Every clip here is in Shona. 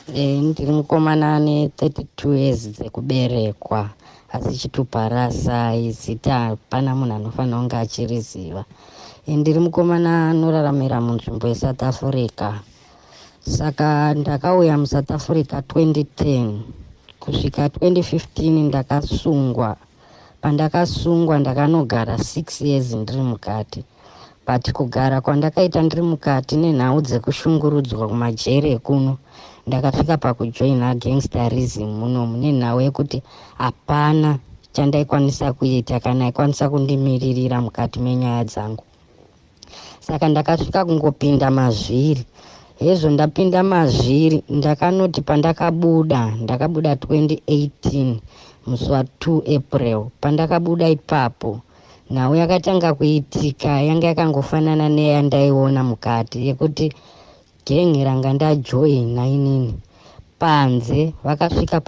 Ndiri mukomana ane 32 years dzekuberekwa, asi chitupa rasai, zita hapana munhu anofanira kunge achiriziva. Ndiri mukomana anoraramira munzvimbo yeSouth Africa. Saka ndakauya muSouth Africa 2010, kusvika 2015 ndakasungwa. Pandakasungwa ndakanogara 6 years ndiri mukati, but kugara kwandakaita ndiri mukati nenhau dzekushungurudzwa kumajere ekuno, ndakasvika pakujoina gangsterism munomu nenhau yekuti hapana chandaikwanisa kuita kana aikwanisa kundimiririra mukati menyaya dzangu. Saka ndakasvika kungopinda mazviri. Hezvo, ndapinda mazviri, ndakanoti pandakabuda, ndakabuda 2018 musi wa2 April. Pandakabuda ipapo, nhau yakatanga kuitika yanga yakangofanana neyandaiona mukati, yekuti gengi ranga ndajoina inini panze vakasvika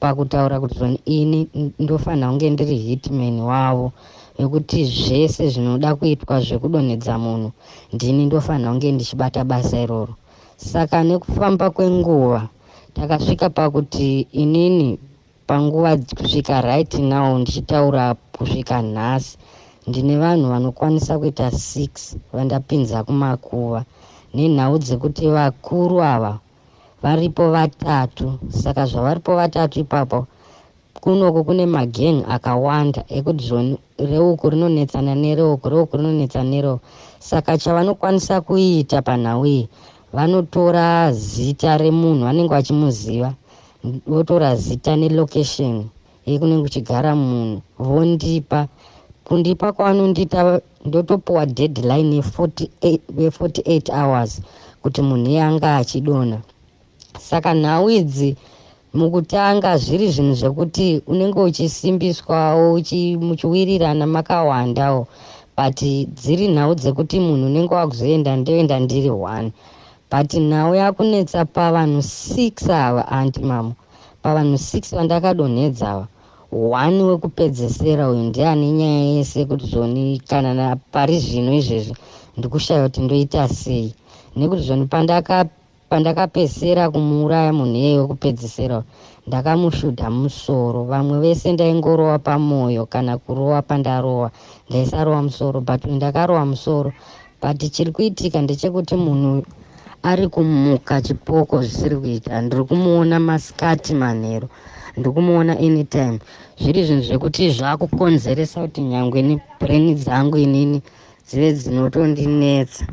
pakutaura kuti zvoni ini ndofanira kunge ndiri hitman wavo, yekuti zvese zvinoda kuitwa zvekudonhedza munhu ndini ndofanira kunge ndichibata basa iroro. Saka nekufamba kwenguva takasvika pakuti inini panguva kusvika right now ndichitaura, kusvika nhasi, ndine vanhu vanokwanisa kuita 6 vandapinza kumakuva nenhau dzekuti vakuru ava varipo vatatu. Saka zvavaripo vatatu ipapo, kunoku kune mageng akawanda ekuti zvoni reuku rinonetsana nereuku, reuku rinonetsana nereuku. Saka chavanokwanisa kuita panhau iyi, vanotora zita remunhu vanenge vachimuziva, votora zita nelocation yekunenge kuchigara munhu, vondipa. Kundipa kwavanondiita, ndotopuwa deadline ye48 hours kuti munhu iye anga achidonha. Saka nhau idzi mukutanga zviri zvinhu zvekuti unenge uchisimbiswawo, muchiwirirana makawandawo, but dziri nhau dzekuti munhu unenge wakuzoenda, ndoenda ndiri one. But nhau yakunetsa pavanhu 6 ava, anti mamo, pavanhu 6 vandakadonhedza ava, one wekupedzesera uyu ndiane nyaya yese yekuti zvoni kana pari zvino izvezvi ndikushaya kuti ndoita sei, nekuti zvoni pandakapedzisira kumuuraya munhu iyeye wekupedzisira, ndakamushudha musoro. Vamwe vese ndaingorowa pamwoyo kana kurowa pandarowa, ndaisarova musoro, but ndakarova musoro. But chiri kuitika ndechekuti munhu ari kumuka chipoko zvisiri kuita. Ndiri kumuona masikati, manheru, ndiri kumuona anytime. Zviri zvinhu zvekuti zvakukonzeresa kuti nyangwe nebrain dzangu inini dzive dzinotondinetsa,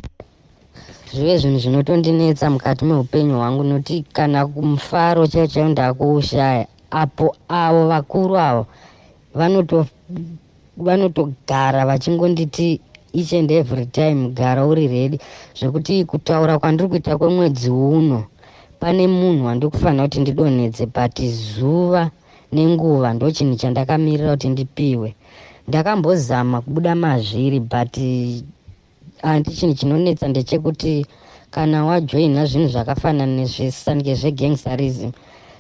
zvive zvinhu zvinotondinetsa mukati meupenyu hwangu, nokuti kana mufaro chaiwo chaiwo ndakuushaya. Apo avo vakuru avo vanotogara vachingonditi each and every time, "Gara uri ready," zvekuti kutaura kwandiri kuita kwemwedzi uno pane munhu wandiri kufanira kuti ndidonhedze, but zuva nenguva ndo chinhu chandakamirira kuti ndipiwe. Ndakambozama kubuda mazviri, but handi chinhu chinonetsa ndechekuti kana wajoina zvinhu zvakafanana nezvegangsterism,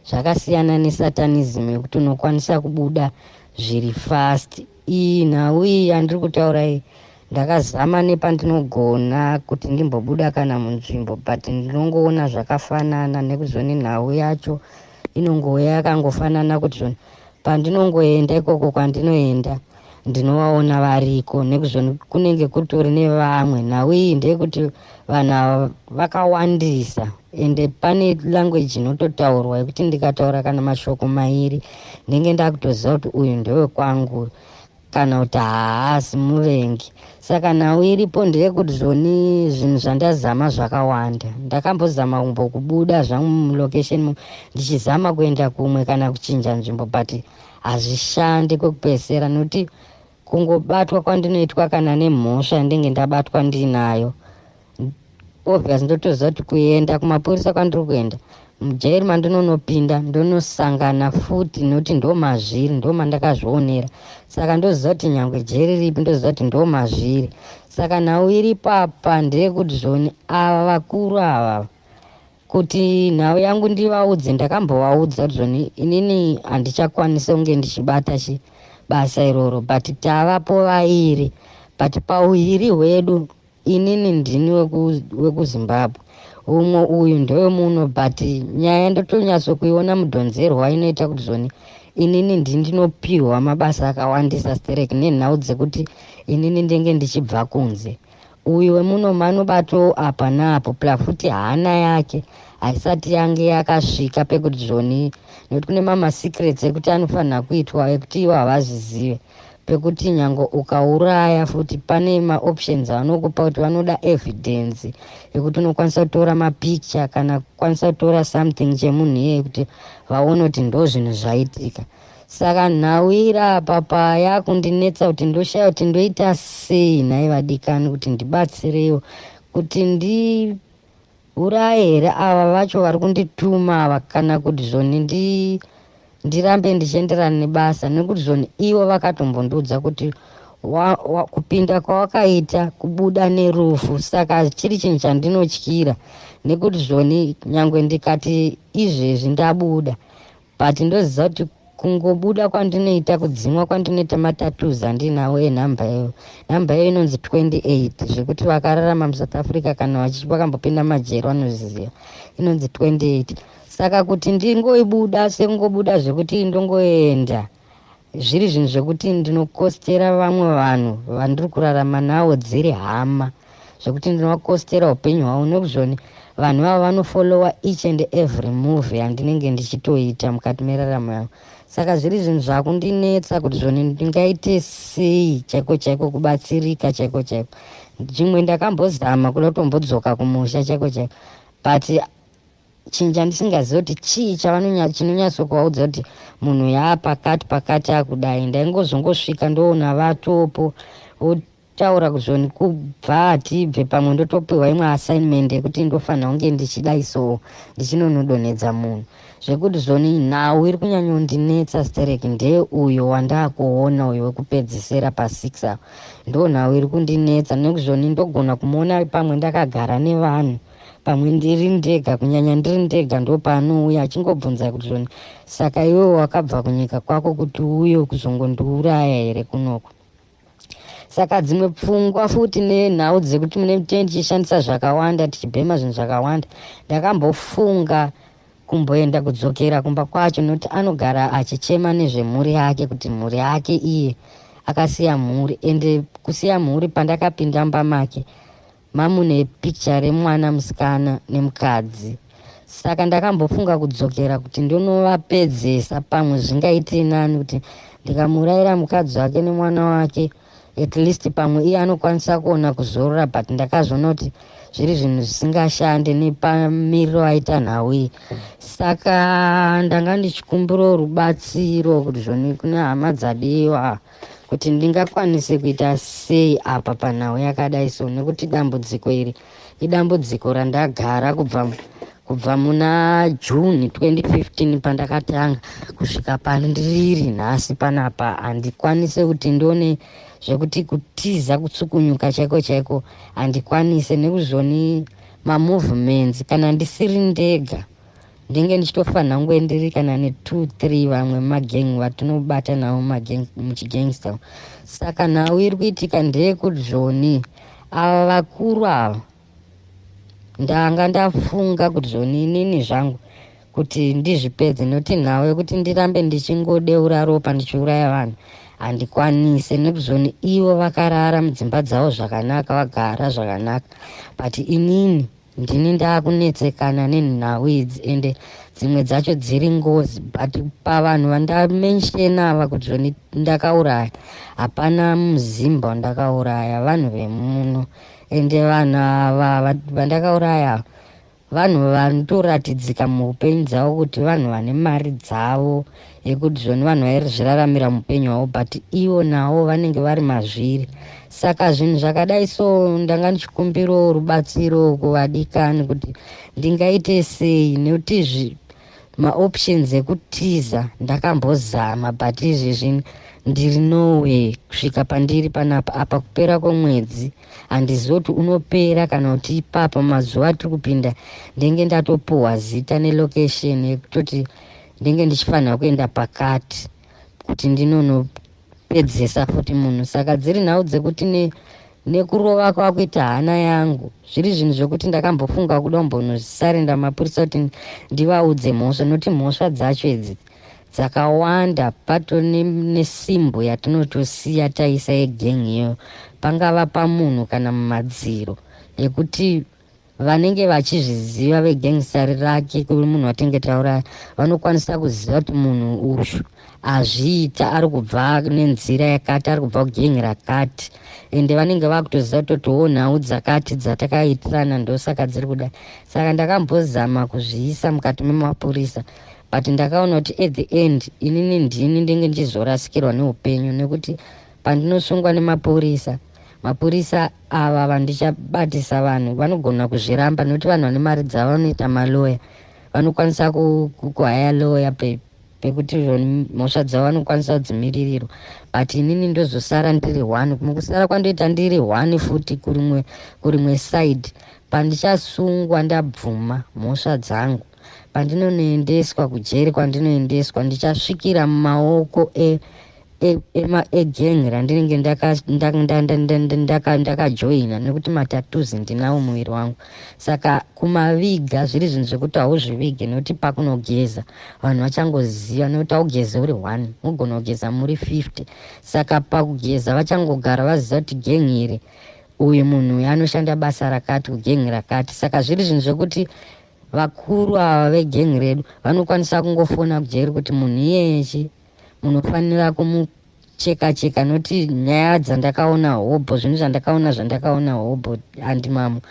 zvakasiyana nesatanism yekuti unokwanisa kubuda zviri fast. Iyi nhau iyi yandiri kutaura iyi, ndakazama nepandinogona kuti ndimbobuda kana munzvimbo, but ndinongoona zvakafanana nekuzoni nhau yacho inongouya yakangofanana, kuti zvoni pandinongoenda ikoko kwandinoenda ndinovaona variko, nekuzvoni kunenge kutori nevamwe. Nhau iyi ndeyekuti vanhu ava vakawandisa, ende pane language inototaurwa yekuti ndikataura kana mashoko mairi ndenge ndakutoziva kuti uyu ndewekwangu kana kuti haasi muvengi. Saka nhau iripo ndeyekuti zvoni zvinhu zvandazama zvakawanda. Ndakambozama kumbokubuda zvangu mulocation, ndichizama kuenda kumwe kana kuchinja nzvimbo, but hazvishandi kwekupedzisira, nokuti kungobatwa kwandinoitwa kana nemhosva ndenge ndabatwa ndinayo, obvious ndotoziva kuti kuenda kumapurisa kwandiri kuenda, mujairi mandinonopinda ndonosangana futi, nokuti ndo mazviri, ndo mandakazvionera. Saka ndoziva kuti nyangwe jeri ripi, ndoziva kuti ndo mazviri. Saka nhau iripo apa ndeyekuti zvoni ava vakuru ava, kuti nhau yangu ndivaudze, ndakambovaudza kuti zvoni inini handichakwanisa kunge ndichibata chi basa iroro, but tavapo vairi, but pauiri hwedu inini ndini wekuZimbabwe. Umwe uyu ndewemuno, but nyaya ndotonyatsokuiona mudhonzerwa inoita kuti zvoni inini ndindinopiwa mabasa akawandisa sterek nenhau dzekuti inini ndenge ndichibva kunze. Uyu wemuno manobato apa naapo, pla futi hana yake haisati yange yakasvika pekuti zvoni, nekuti kune mamasecrets ekuti anofanira kuitwa ekuti ivo havazvizive, pekuti nyange ukauraya futi pane maoptions avanokupa kuti vanoda evidence yekuti unokwanisa kutora mapicture kana kukwanisa kutora something chemunhu iyeye kuti vaone kuti ndo zvinhu zvaitika. Saka nhau iri apa paya kundinetsa kuti ndoshaya kuti ndoita sei nhai vadikani, kuti ndibatsireiwo kuti ndiuraye here ava vacho vari kundituma ava, kana kuti zvoni ndirambe ndichienderana nebasa, nekuti zvoni ivo vakatombondiudza kuti kupinda kwawakaita kubuda nerufu. Saka chiri chinhu chandinotyira, nekuti zvoni nyangwe ndikati izvezvi ndabuda, but ndoziva kuti kungobuda kwandinoita, kudzimwa kwandinoita matattoos andinawo enhamba iyo, nhamba iyo inonzi 28, zvekuti vakararama muSouth Africa kana vakambopinda majeri vanozviziva, inonzi 28. Saka kuti ndingoibuda sekungobuda zvekuti ndongoenda, zviri zvinhu zvekuti ndinokostera vamwe vanhu vandiri kurarama navo dziri hama, zvekuti ndinovakostera upenyu hwavo, nekuzvoni vanhu vavo vanofollowa each and every move yandinenge ndichitoita mukati meraramo yangu. Saka zviri zvinhu zvakundinetsa kuti zvoni ndingaite sei chaiko chaiko kubatsirika chaiko chaiko. Zvimwe ndakambozama kuda kutombodzoka kumusha chaiko chaiko, but chinhu chandisingazivi kuti chii chinonyatsokuvaudza kuti munhu yaapakati pakati akudai. Ndaingozongosvika ndoona vatopo votaura kuzvoni kubva hatibve, pamwe ndotopiwa imwe assignment yekuti ndofanira kunge ndichidai, so ndichinonodonhedza munhu, zvekuti zvoni nhau iri kunyanyondinetsa sterek ndeuyo wandaakuona uyo wekupedzisira pa6 apo. Ndo nhau iri kundinetsa, nekuzvoni ndogona kumuona pamwe ndakagara nevanhu, pamwe ndiri ndega, kunyanya ndiri ndega ndopaanouya achingobvunza kuti zvoni, saka iwewe wakabva kunyika kwako kuti uye kuzongondiuraya here kunoko? Saka dzimwe pfungwa futi nenhau dzekuti mune tinenge tichishandisa zvakawanda, tichibhema zvinhu zvakawanda, ndakambofunga kumboenda kudzokera kumba kwacho, nokuti anogara achichema nezvemhuri yake, kuti mhuri yake iye akasiya mhuri. Ende kusiya mhuri, pandakapinda mumba make mamune pikicha remwana musikana nemukadzi. Saka ndakambofunga kudzokera kuti ndonovapedzesa, pamwe zvingaite nani kuti ndikamurayira mukadzi wake nemwana wake, at least pamwe iye anokwanisa kuona kuzorora. But ndakazoona kuti zviri zvinhu zvisingashande nepamiriro aita nhau iyi. Saka ndanga ndichikumbirawo rubatsiro kuti zvoni kune hama dzadiwa, kuti ndingakwanise kuita sei apa panhau yakadai so, nekuti dambudziko iri idambudziko randagara kubva muna June 2015 pandakatanga kusvika pandiri nhasi panapa. Handikwanise kuti ndione zvekuti kutiza, kutsukunyuka chaiko chaiko handikwanise, nekuzvoni mamovements kana ndisiri ndega ndinge ndichitofanira kunge ndiri kana ne2 3 vamwe magang vatinobata navo muchigangster. Saka nhau iri kuitika ndeyekudzvoni ava vakuru ava, ndanga ndafunga kuti zvoni inini zvangu kuti ndizvipedze, nekuti nhau yekuti ndirambe ndichingodeura ropa ndichiuraya vanhu handikwanise, nekuzoni ivo vakarara mudzimba dzavo zvakanaka, vagara zvakanaka, but inini ndini ndaakunetsekana nenhau idzi, ende dzimwe dzacho dziri ngozi. But pavanhu vandamenshena ava kuti zvoni ndakauraya, hapana muzimba wandakauraya, vanhu vemuno. Ende vanhu ava vandakauraya vanhu vanotoratidzika muupenyu dzavo kuti vanhu vane mari dzavo, yekuti zvoni vanhu vaizviraramira muupenyu hwavo, but ivo navo vanenge vari mazviri. Saka zvinhu zvakadai so, ndanga ndichikumbirawo rubatsiro kuvadikani kuti ndingaite sei, nekuti maoptions ekutiza ndakambozama, but izvezvi ndiri nowhere kusvika pandiri panapa. Apa kupera kwemwedzi handizivi kuti unopera kana kuti ipapa mazuva atiri kupinda ndenge ndatopuhwa zita nelocation yekutoti ndenge ndichifanira kuenda pakati kuti ndinonopedzesa futi munhu. Saka dziri nhau dzekuti ne Nekurova kwakuita hana yangu, zviri zvinhu zvekuti ndakambofunga kuda kumbonosarenda mapurisa kuti ndivaudze mhosva, nokuti mhosva dzacho idzi dzakawanda. Pato nesimbo yatinotosiya taisa yegang iyoyo, pangava pamunhu kana mumadziro, yekuti vanenge vachizviziva vegangstari rake kuri munhu watinge tauraya, vanokwanisa kuziva kuti munhu uyu azviita ari kubva nenzira yakati, ari kubva kugengi rakati. Ende vanenge vakutoziva kutotiwo nhau dzakati dzatakaitirana ndosaka dziri kudai. Saka ndakambozama kuzviisa mukati memapurisa, but ndakaona kuti at the end inini ndini ndenge ndichizorasikirwa neupenyu, nekuti pandinosungwa nemapurisa, mapurisa ava vandichabatisa vanhu vanogona kuzviramba, nekuti vanhu vane mari dzavo, vanoita maloya, vanokwanisa kuhaya loya pekuti mhosva dzavo vanokwanisa kudzimiririrwa. But inini ndozosara ndiri one. Mukusara kwandoita ndiri one futi kurimwe side, pandichasungwa ndabvuma mhosva dzangu, pandinonoendeswa kujeri, kwandinoendeswa ndichasvikira mumaoko egang randinenge ndakajoina, nekuti matattoos ndinawo muviri wangu. Saka kumaviga zviri zvinhu zvekuti hauzvivige, nekuti pakunogeza vanhu vachangoziva, nekuti haugeze uri one, mugona kugeza muri 50. Saka pakugeza vachangogara vaziva kuti gang iri, uyu munhu uyu anoshanda basa rakati kugengi rakati. Saka zviri zvinhu zvekuti vakuru ava vegengi redu vanokwanisa kungofona kujeri kuti munhu iyeyechi munofanira kumucheka cheka, nokuti nyaya dzandakaona hobho, zvinhu zvandakaona hobho handimamo,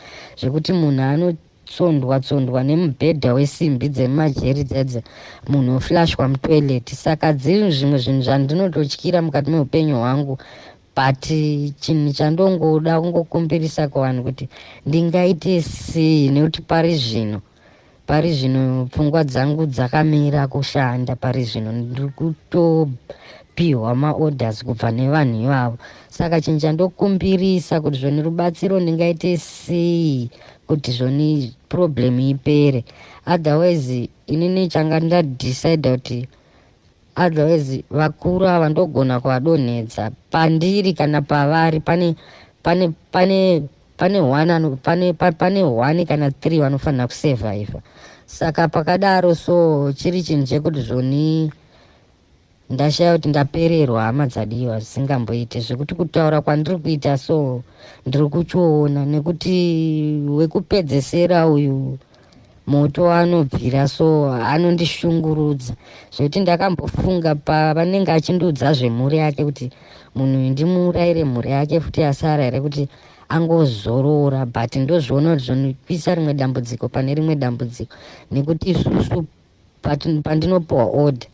zvekuti munhu anotsondwa tsondwa nemubhedha wesimbi dzemumajeri dzedze, munhu oflashwa mutoilet. Saka dziri zvimwe zvinhu zvandinototyira mukati meupenyu hwangu. But chinhu chandongoda kungokumbirisa kuvanhu kuti ndingaite sei, nekuti pari zvino pfungwa dzangu dzakamira kushanda. Pari zvino ndiri kutopiwa maorders kubva nevanhu ivavo. Saka chinhu chandokumbirisa kuti zvoni rubatsiro, ndingaite sei kuti zvoni problem ipere? Otherwise inini changa ndadecida kuti otherwise vakuru ava ndogona kuvadonhedza pandiri kana pavari. Pane one pane one kana three vanofanira kusurvivha. Saka pakadaro so chiri chinhu chekuti zvoni ndashaya kuti ndapererwa, hama dzadiwa, zvisingamboite, zvekuti kutaura kwandiri kuita so ndiri kuchiona, nekuti wekupedzesera uyu moto anobvira so anondishungurudza, zvekuti ndakambofunga pavanenge achindiudza zvemhuri yake kuti munhu uyu ndimuurayire mhuri yake futi asara here, kuti angozorora. But ndozviona kuti zvonikuisa rimwe dambudziko pane rimwe dambudziko, nekuti isusu pandinopiwa order,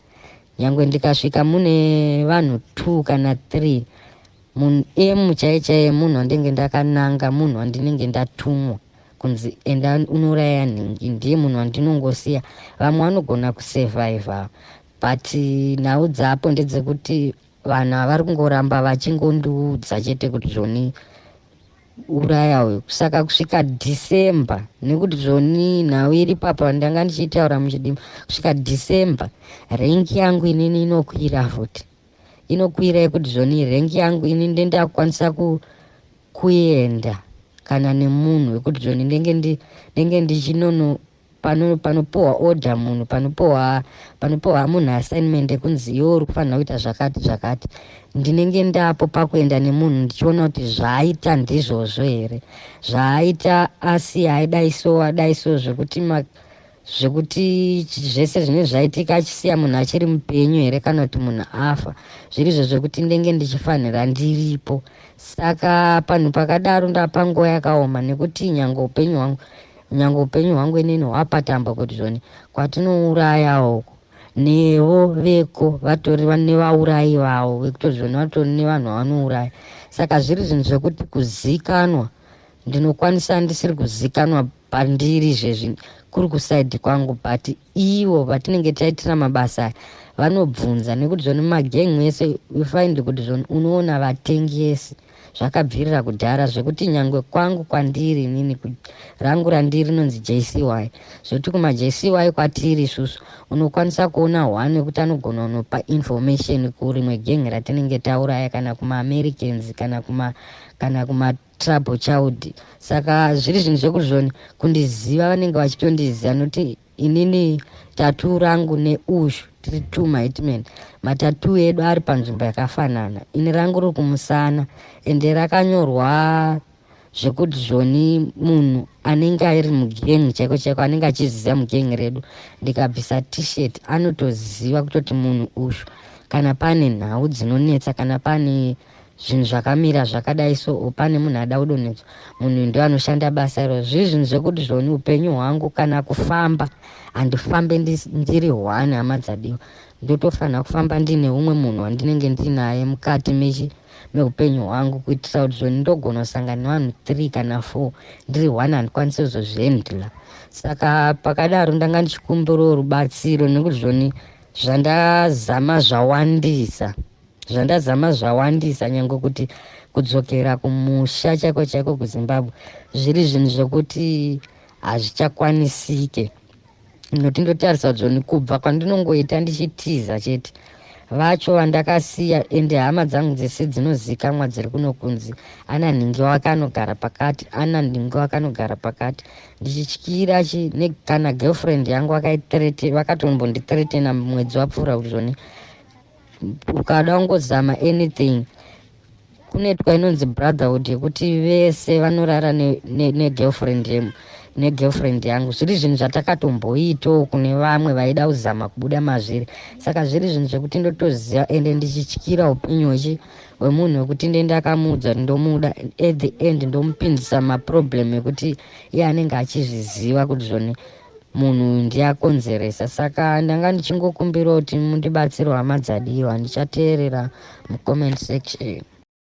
nyange ndikasvika mune vanhu two kana three, munhu emu chaiye chaiye, munhu wandinenge ndakananga, munhu wandinenge ndatumwa kunzi enda unouraya nhingi, ndiye munhu wandinongosiya. Vamwe vanogona kusurvivha, but nhau dzapo ndedzekuti vanhu havari kungoramba vachingondiudza chete kuti zvoni uraya uyu. Saka kusvika December, nekuti zvoni nhau iri papa ndanga ndichitaura muchidima, kusvika December rank yangu inini inokwira futi, inokwira yekuti zvoni rank yangu ini ndendakukwanisa kuenda kana nemunhu wekuti zvoni ndenge ndichinono panopiwa order munhu, panopiwa munhu assignment yekunzi iwe uri kufanira kuita zvakati zvakati, ndinenge ndapo pakuenda nemunhu ndichiona kuti zvaaita ndizvozvo here, zvaaita asi haidai so, adai so, zvekuti zvese zvinenge zvaitika achisiya munhu achiri mupenyu here kana kuti munhu afa, zvirizvo zvekuti ndenge ndichifanira ndiripo. Saka panhu pakadaro ndapanguva yakaoma, nekuti nyange upenyu hwangu inini hwapatamba, kuti zvoni kwatinouraya uko nevo veko vatori nevaurayi vavo, vekutoti zvoni vatori nevanhu vavanouraya. Saka zviri zvinhu zvekuti kuzikanwa ndinokwanisa ndisiri kuzikanwa pandiri izvezvi kuri kuside kwangu, but ivo vatinenge taitira mabasa aya vanobvunza, nekuti zvoni mumagengi ese you find kuti zvoni unoona vatengesi, zvakabvirira kudhara, zvekuti nyange kwangu kwandiri inini rangu randiri rinonzi JCY, zvekuti kumaJCY kwatiri isusu unokwanisa kuona one wekuti anogona kunopa information kurimwe gengi ratinenge tauraya, kana kumaamericans, kana kuma Trouble child. Saka zviri zvinhu zvekuzvoni kundiziva, vanenge vachitondiziva nokuti inini tattoo rangu neushu tiri two mahitman. Matattoo edu ari panzvimbo yakafanana. Ini rangu riri kumusana, ende rakanyorwa zvekuti zvoni munhu anenge ari mugengi chaiko chaiko, anenge achiziva mugengi redu, ndikabvisa T-shirt anotoziva kutoti munhu ushu, kana pane nhau dzinonetsa, kana pane zvinhu zvakamira zvakadai, so pane munhu ada kudonhedzwa, munhu ndo anoshanda basa iro. Zviri zvinhu zvekuti zvoni upenyu hwangu, kana kufamba handifambe ndiri hwani, hama dzadiwa. Ndotofanira kufamba ndine umwe munhu wandinenge ndinaye mukati mechi meupenyu hwangu, kuitira kuti zvoni ndogona kusangana nevanhu 3 kana 4. Ndiri one handikwanisi kuzozvihandla. Saka pakadaro ndanga ndichikumbirawo rubatsiro, nekuti zvoni zvandazama zvawandisa, zvandazama zvawandisa. Nyange kuti kudzokera kumusha chaiko chaiko kuZimbabwe zviri zvinhu zvekuti hazvichakwanisike, nokuti ndotarisa kuti zvoni kubva kwandinongoita ndichitiza chete, vacho vandakasiya, ende hama dzangu dzese dzinozikamwa dziri kuno kunzi ana nhingi wakanogara pakati, ana nhingi wakanogara pakati, ndichityira chi kana girlfriend yangu vakatombondithreatena mwedzi wapfuura kuti zvoni ukada kungozama anything, kunoitwa inonzi brotherhood yekuti vese vanorara negirlfriend negirlfriend yangu. Zviri zvinhu zvatakatomboitawo kune vamwe vaida kuzama kubuda mazviri. Saka zviri zvinhu zvekuti ndotoziva, ende ndichityira upenyu hwechi hwemunhu wekuti nde ndakamuudza kuti ndomuda, at the end ndomupinzisa maproblem ekuti iye anenge achizviziva kuti zvoni munhu uyu ndiakonzeresa. Saka ndanga ndichingokumbira kuti mundibatsirewo, hama dzadiwa. Ndichateerera mucomment section.